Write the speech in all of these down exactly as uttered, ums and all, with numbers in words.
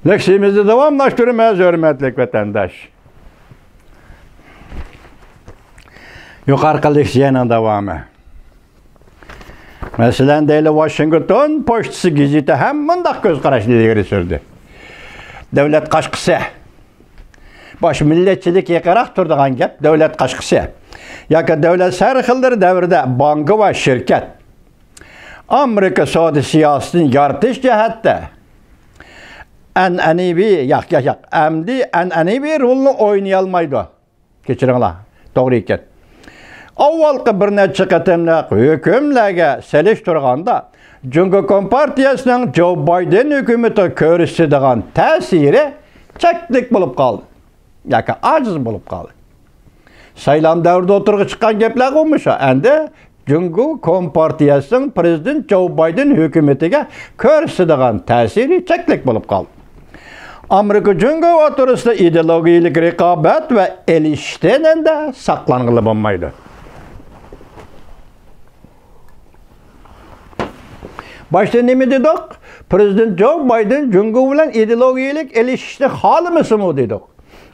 لېكسىيىمىزنى داۋاملاشتۇرىمىز، ھۆرمەتلىك ۋەتەنداش. يۇقىرىقى لېكسىيەنىڭ داۋامى. مەسىلەن، دەيلى، ۋاشىنگتون پوچتىسى گېزىتى ھەم مۇنداق كۆز قاراشنى ئىلگىرى سۈردى. دۆلەت قاشقىسى. باش مىللەتچىلىككە يېقىنراق تۇرىدىغان گەپ، دۆلەت قاشقىسى ياكى دۆلەت سەرخىللىرى دەۋرىدە بانكا ۋە شىركەت ئامېرىكا سودا سىياسىتىنى يارىتىش جەھەتتە ئەنئەنىۋى، ياق، ياق، ياق، ئەمدى ئەنئەنىۋى رولنى ئوينىيالمايدۇ. كەچۈرۈڭلار، توغرا ئىكەن. ئاۋۋالقى بىر نەچچە قېتىملىق ھۆكۈملەرگە سېلىشتۇرغاندا، جۇڭگو كومپارتىيەسىنىڭ جو بايدېن ھۆكۈمىتىگە كۆرسىتىدىغان تەسىرى چەكلىك بولۇپ قالدى ياكى ئاجىز بولۇپ قالدى. سايلام دەۋرىدە ئوتتۇرىغا چىققان گەپلەرغۇ مۇشۇ. ئەمدى جۇڭگو كومپارتىيەسىنىڭ پىرېزىدېنت جو بايدېن ھۆكۈمىتىگە كۆرسىتىدىغان تەسىرى چەكلىك بولۇپ قالدى. ئامېرىكا جۇڭگو ئوتتۇرىسىدا ئىدېئولوگىيەلىك رىقابەت ۋە ئېلىشىشتىن ئەندە ساقلانغىلى بولمايدۇ. باشتا نېمە دېدۇق؟ پىرېزىدېنت جو بايدېن جۇڭگو بىلەن ئىدېئولوگىيەلىك ئېلىشىشنى خالىمىسىمۇ دېدۇق.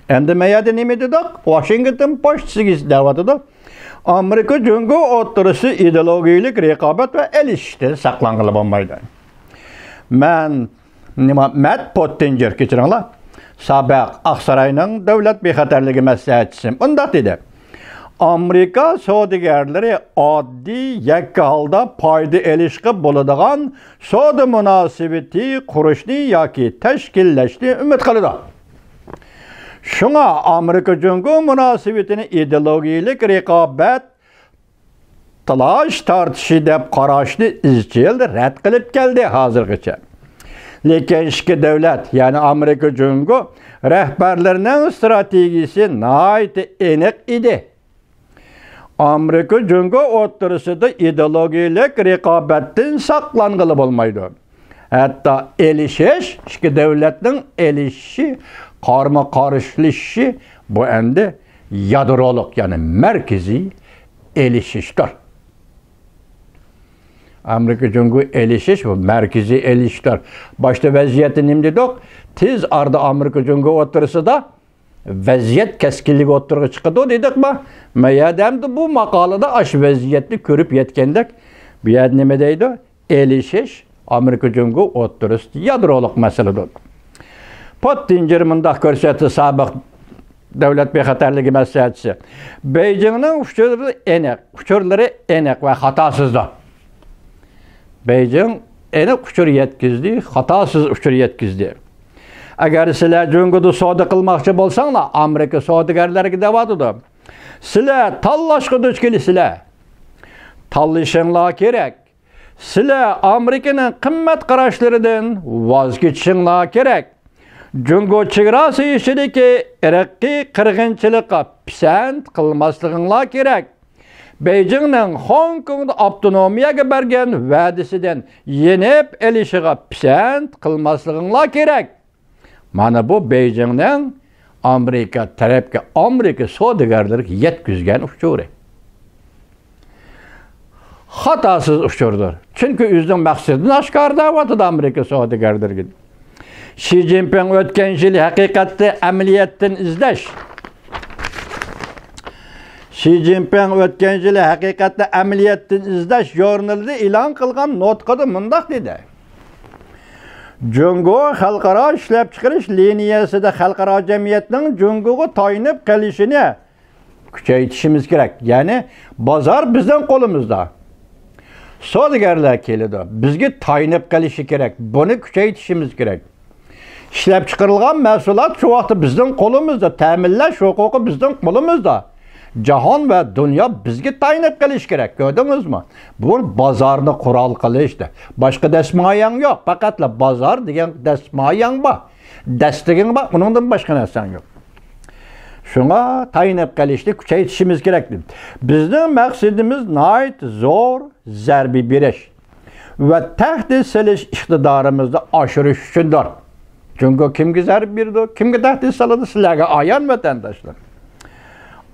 ئەمدى مەيەردە نېمە دېدۇق؟ ۋاشىنگتون پوچتىسى دەۋاتىدۇ. ئامېرىكا جۇڭگو ئوتتۇرىسى ئىدېئولوگىيەلىك رىقابەت ۋە ئېلىشىشتىن ساقلانغىلى بولمايدۇ. مەن، نېمە، مەت پوتتىنجېر، كەچۈرۈڭلار، سابىق ئاقساراينىڭ دۆلەت بىخەتەرلىكى مەسلىھەتچىسى مۇنداق دېدى: ئامېرىكا سودىگەرلىرى ئاددىي، يەككە ھالدا پايدا ئېلىشقا بولىدىغان سودا مۇناسىۋىتى قۇرۇشنى ياكى تەشكىللەشنى ئۈمىد قىلىدۇ. شۇڭا ئامېرىكا جۇڭگو مۇناسىۋىتىنى ئىدېئولوگىيەلىك رىقابەت، تالاش تارتىشى دەپ قاراشنى ئىزچىل رەت قىلىپ كەلدى ھازىرغىچە. لېكىن ئىككى دۆلەت، يەنى ئامېرىكا جۇڭگو رەھبەرلىرىنىڭ ئىستراتېگىيىسى ناھايىتى ئېنىق ئىدى. ئامېرىكا جۇڭگو ئوتتۇرىسىدا ئىدېئولوگىيەلىك رىقابەتتىن ساقلانغىلى بولمايدۇ. ھەتتا ئېلىشىش، ئىككى دۆلەتنىڭ ئېلىشىشى، قارمۇ قارشىلىشىشى، بۇ ئەمدى يادرولۇق، يەنى مەركىزىي ئېلىشىشتۇر. ئامېرىكا جۇڭگو ئېلىشىش، بۇ مەركىزىي ئېلىشىشتۇر. باشتا ۋەزىيەتتە نېمە دېدۇق؟ تېز ئارىدا ئامېرىكا جۇڭگو ئوتتۇرىسىدا ۋەزىيەت كەسكىنلىكى ئوتتۇرىغا چىقىدۇ دېدۇقمۇ؟ مەيەردە ئەمدى بۇ ماقالىدە ئاشۇ ۋەزىيەتنى كۆرۈپ يەتكەندەك، بۇ يەردە نېمە دەيدۇ؟ ئېلىشىش ئامېرىكا جۇڭگو ئوتتۇرىسىدا يادرولۇق مەسىلىدۇر. پوتتىنجېر مۇنداق كۆرسەتتى، سابىق دۆلەت بىخەتەرلىكى مەسلىھەتچىسى. بېيجىڭنىڭ ئۇچۇرلىرى ئېنىق، ئۇچۇرلىرى ئېنىق ۋە خاتاسىزدۇر. بېيجىڭ ئېنىق ئۇچۇر يەتكۈزدى، خاتاسىز ئۇچۇر يەتكۈزدى. ئەگەر سىلەر جۇڭگودا سودا قىلماقچى بولساڭلار، ئامېرىكا سودىگەرلەرگە دەۋاتىدۇ، سىلەر تاللاشقا دۇچ كېلىسىلەر. تاللىشىڭلار كېرەك. سىلەر ئامېرىكىنىڭ قىممەت قاراشلىرىدىن ۋاز كېچىشىڭلار كېرەك. جۇڭگو چېگراسى ئىچىدىكى ئىرقىي قىرغىنچىلىققا پىسەنت قىلماسلىقىڭلار كېرەك. بېيجىڭنىڭ خوڭكوڭدا ئاپتونومىيەگە بەرگەن ۋەدىسىدىن يېنىپ ئېلىشىغا پىسەنت قىلماسلىقىڭلار كېرەك. مانا بۇ بېيجىڭنىڭ ئامېرىكا تەرەپكە، ئامېرىكا سودىگەرلىرىگە يەتكۈزگەن ئۇچۇرى. خاتاسىز ئۇچۇردۇر. چۈنكى ئۆزىنىڭ مەقسىتىنى ئاشكارا دەۋاتىدۇ ئامېرىكا سودىگەرلىرىگە. شى جىنپىڭ ئۆتكەن يىلى ھەقىقەتنى ئەمەلىيەتتىن ئىزدەش. شى جىنپىڭ ئۆتكەن يىلى ھەقىقەتنى ئەمەلىيەتتىن ئىزدەش ژۇرنىلىدا ئېلان قىلغان نۇتقىدا مۇنداق دېدى: جۇڭگو خەلقئارا ئىشلەپچىقىرىش لىنىيەسىدە خەلقئارا جەمئىيەتنىڭ جۇڭگوغا تايىنىپ قېلىشىنى كۈچەيتىشىمىز كېرەك. يەنى بازار بىزنىڭ قولىمىزدا. سودىگەرلەر كېلىدۇ. بىزگە تايىنىپ قېلىشى كېرەك. بۇنى كۈچەيتىشىمىز كېرەك. ئىشلەپچىقىرىلغان مەھسۇلات شۇ ۋاقىتتا بىزنىڭ قولىمىزدا، تەمىنلەش ھوقۇقى بىزنىڭ قولىمىزدا. جاھان ۋە دۇنيا بىزگە تايىنىپ قېلىشى كېرەك. كۆردىڭىزمۇ؟ بۇ بازارنى قورال قىلىش. باشقا دەسمايەڭ يوق. پەقەتلا بازار دېگەن دەسمايەڭ بار. دەستىگىڭ بار، ئۇنىڭدىن باشقا نەرسەڭ يوق. شۇڭا تايىنىپ قېلىشنى كۈچەيتىشىمىز كېرەك. بىزنىڭ مەقسىتىمىز ناھايىتى زور زەربە بېرىش ۋە تەھدىت سېلىش ئىقتىدارىمىزنى ئاشۇرۇش ئۈچۈندۇر. جۇڭگو كىمگە زەربە بېرىدۇ، كىمگە تەھدىت سالىدۇ، سىلەرگە ئايان، ۋەتەنداشلار.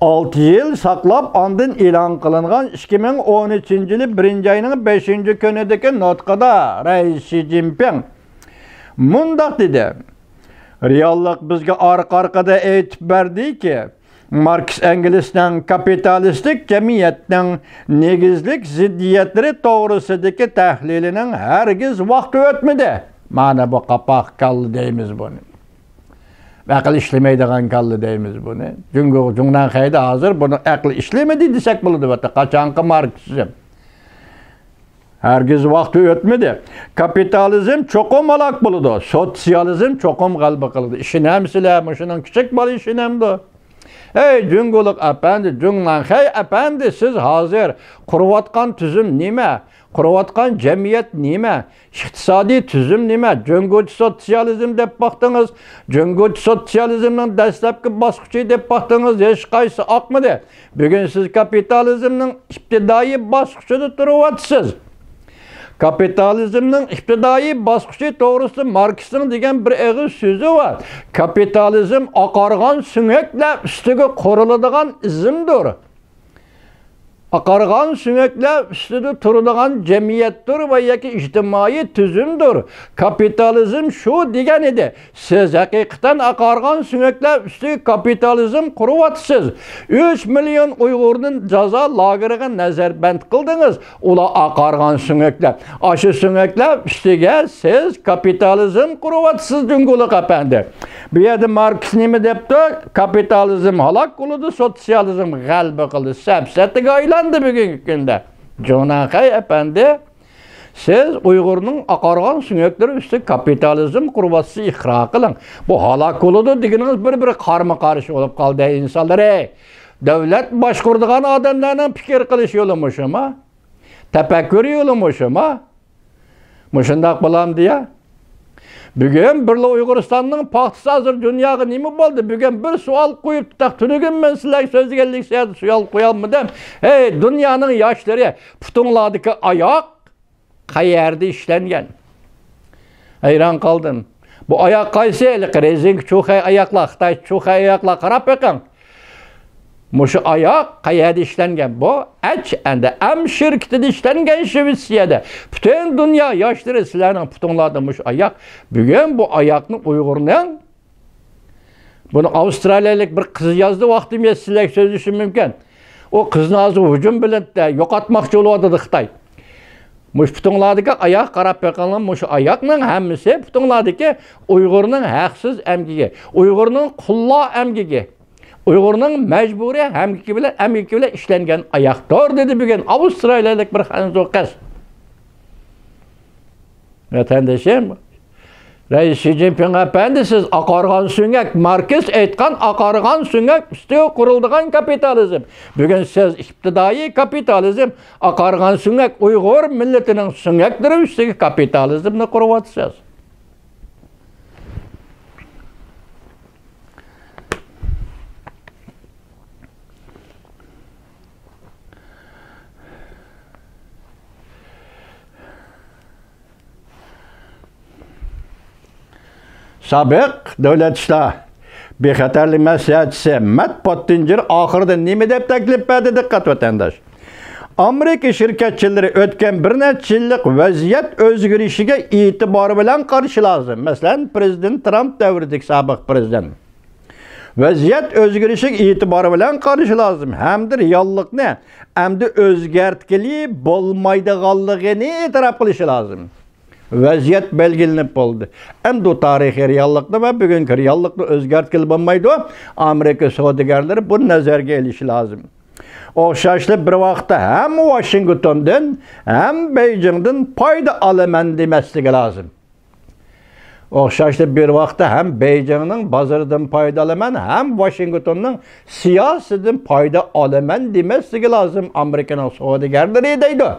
ئالتە يىل ساقلاپ، ئاندىن ئېلان قىلىنغان ئىككى مىڭ ئون ئۈچىنچى يىلى بىرىنچى ئاينىڭ بەشىنچى كۈنىدىكى نۇتقىدا رەئىس شى جىنپىڭ مۇنداق دېدى: رېئاللىق بىزگە ئارقا-ئارقىدىن ئېيتىپ بەردىكى، ماركس ئەنگلىسنىڭ كاپىتالىستىك جەمئىيەتنىڭ نېگىزلىك زىددىيەتلىرى توغرىسىدىكى تەھلىلىنىڭ ھەرگىز ۋاقتى ئۆتمىدى. مانا بۇ قاپاق كاللا دەيمىز بۇنى. ئەقىل ئىشلىمەيدىغان كاللا دەيمىز بۇنى. جۇڭگو، جۇڭنەنخەيدە ھازىر بۇنىڭ ئەقلى ئىشلىمىدى دېسەك بولىدۇ. قاچانقى ماركسىزم؟ ھەرگىز ۋاقتى ئۆتمىدى. كاپىتالىزم چوقۇم ھالاك بولىدۇ، سوتسىيالىزم چوقۇم غەلىبە قىلىدۇ. ئىشىنەمسىلەر؟ مۇشۇنىڭ كىچىك بالا ئىشىنەمدۇ؟ ھەي، جۇڭگولۇق ئەپەندى، جۇڭنەنخەي ئەپەندى، سىز ھازىر قۇرۇۋاتقان تۈزۈم نېمە؟ قۇرۇۋاتقان جەمئىيەت نېمە؟ ئىقتىسادىي تۈزۈم نېمە؟ جۇڭگوچە سوتسىيالىزم دەپ باقتىڭىز، جۇڭگوچە سوتسىيالىزمنىڭ دەسلەپكى باسقۇچى دەپ باقتىڭىز، ھېچقايسىسى ئاقمىدى. بۈگۈن سىز كاپىتالىزمنىڭ ئىپتىدائىي باسقۇچىدا تۇرۇۋاتىسىز. كاپىتالىزمنىڭ ئىپتىدائىي باسقۇچى توغرىسىدا ماركسنىڭ دېگەن بىر ئېغىز سۆزى بار. كاپىتالىزم ئاقارغان سۆڭەكلەر ئۈستىگە قۇرۇلىدىغان ئىزىمدۇر. ئاقارغان سۆڭەكلەر ئۈستىدە تۇرىدىغان جەمئىيەتتۇر ۋە ياكى ئىجتىمائىي تۈزۈمدۇر. كاپىتالىزم شۇ دېگەن ئىدى. سىز ھەقىقەتەن ئاقارغان سۆڭەكلەر ئۈستىگە كاپىتالىزم قۇرۇۋاتىسىز. ئۈچ مىليون ئۇيغۇرنى جازا لاگېرىغا نەزەربەند قىلدىڭىز. ئۇلار ئاقارغان سۆڭەكلەر. ئاشۇ سۆڭەكلەر ئۈستىگە سىز كاپىتالىزم قۇرۇۋاتىسىز، جۇڭگولۇق ئەپەندى. بۇ يەردە ماركس نېمە دەپتۇ؟ كاپىتالىزم ھالاك بولىدۇ، سوتسىيالىزم غەلىبە قىلىدۇ. سەپسەتىگە ئايلاندى بۈگۈنكى كۈندە. جۇڭنەنخەي ئەپەندى، سىز ئۇيغۇرنىڭ ئاقارغان سۆڭەكلىرى ئۈستىگە كاپىتالىزم قۇرۇۋاتسا ئىقرار قىلىڭ. بۇ ھالاك بولىدۇ دېگىنىڭىز بىر-بىرى قارىمۇ-قارشى بولۇپ قالدى، ئەي ئىنسانلار، ئەي! دۆلەت باشقۇرىدىغان ئادەملەرنىڭ پىكىر قىلىش يولى مۇشۇما؟ تەپەككۇر يولى مۇشۇما؟ مۇشۇنداق بولامدۇ يا؟ بۈگۈن بىرلا ئۇيغۇرىستاننىڭ پاختىسى ھازىر دۇنياغا نېمە بولدى؟ بۈگۈن بىر سوئال قويۇپ، تاق تۈنۈگۈن مەن سىلەرگە سۆزلىگەنلىك سەۋەبىدىن سوئال قويالمىدىم. ھەي، دۇنيانىڭ ياشلىرى، پۇتۇڭلاردىكى ئاياق قەيەردە ئىشلەنگەن؟ ھەيران قالدىم. بۇ ئاياق قايسى؟ ھېلىقى رېزىنكا چۇخەي ئاياقلار، خىتاي چۇخەي ئاياقلار، قاراپ بېقىڭ. مۇشۇ ئاياق قەيەردە ئىشلەنگەن؟ بۇ ئەچ ئەند ئەم شىركىتىدە ئىشلەنگەن، شىۋېتسىيەدە. پۈتۈن دۇنيا ياشلىرى، سىلەرنىڭ پۇتۇڭلاردا مۇشۇ ئاياق. بۈگۈن بۇ ئاياقنى ئۇيغۇرنىڭ، بۇنى ئاۋسترالىيەلىك بىر قىز يازدى، ۋاقتىم يەتسە سىلەرگە سۆزلىشىم مۇمكىن. ئۇ قىزنى ھازىر ھۇجۇم بىلەن يوقاتماقچى بولۇۋاتىدۇ خىتاي. مۇشۇ پۇتۇڭلاردىكى ئاياققا قاراپ بېقىڭلار، مۇشۇ ئاياقنىڭ ھەممىسى پۇتۇڭلاردىكى ئۇيغۇرنىڭ ھەقسىز ئەمگىكى، ئۇيغۇرنىڭ قۇللار ئەمگىكى، ئۇيغۇرنىڭ مەجبۇرىي ئەمگىكى بىلەن، ئەمگىكى بىلەن ئىشلەنگەن ئاياقتۇر، دېدى بۈگۈن ئاۋسترالىيەلىك بىر خەنزۇ قىز. ۋەتەندىشىم، رەئىس شى جىنپىڭ ئەپەندى، سىز ئاقارغان سۆڭەك، ماركس ئېيتقان ئاقارغان سۆڭەك ئۈستىگە قۇرۇلىدىغان كاپىتالىزم. بۈگۈن سىز ئىپتىدائىي كاپىتالىزم، ئاقارغان سۆڭەك، ئۇيغۇر مىللىتىنىڭ سۆڭەكلىرى ئۈستىگە كاپىتالىزمنى قۇرۇۋاتىسىز. سابىق دۆلەت ئىشلار بىخەتەرلىك مەسلىھەتچىسى مەت پوتتىنجېر ئاخىرىدا نېمە دەپ تەكلىپ بەردى؟ دىققەت، ۋەتەنداش! ئامېرىكا شىركەتچىلىرى ئۆتكەن بىر نەچچە يىللىق ۋەزىيەت ئۆزگىرىشىگە ئېتىبار بىلەن قارىشى لازىم. مەسىلەن، پىرېزىدېنت ترامپ دەۋرىدىكى سابىق پىرېزىدېنت. ۋەزىيەت ئۆزگىرىشىگە ئېتىبار بىلەن قارىشى لازىم ھەمدە رېئاللىقنى ئەمدى ئۆزگەرتكىلى بولمايدىغانلىقىنى ئېتىراپ قىلىشى لازىم. ۋەزىيەت بەلگىلىنىپ بولدى. ئەمدى ئۇ تارىخىي رېئاللىقنى ۋە بۈگۈنكى رېئاللىقنى ئۆزگەرتكىلى بولمايدۇ. ئامېرىكا سودىگەرلىرى بۇنى نەزەرگە ئېلىشى لازىم. ئوخشاشلا بىر ۋاقىتتا ھەم ۋاشىنگتوندىن، ھەم بېيجىڭدىن پايدا ئالىمەن دېمەسلىكى لازىم. ئوخشاشلا بىر ۋاقىتتا ھەم بېيجىڭنىڭ بازىرىدىن پايدا ئالىمەن، ھەم ۋاشىنگتوننىڭ سىياسىتىدىن پايدا ئالىمەن دېمەسلىكى لازىم ئامېرىكىنىڭ سودىگەرلىرى، دەيدۇ.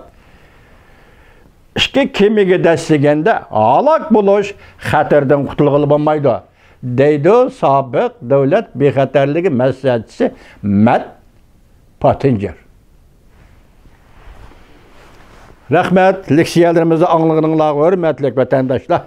ئىككى كېمىگە دەسسىگەندە ھالاك بولۇش خەتىرىدىن قۇتۇلغىلى بولمايدۇ، دەيدۇ سابىق دۆلەت بىخەتەرلىكى مەسلىھەتچىسى مەت پاتىنجېر. رەھمەت، لېكسىيەلىرىمىزنى ئاڭلىغىنىڭلارغا ھۆرمەتلىك ۋەتەنداشلار.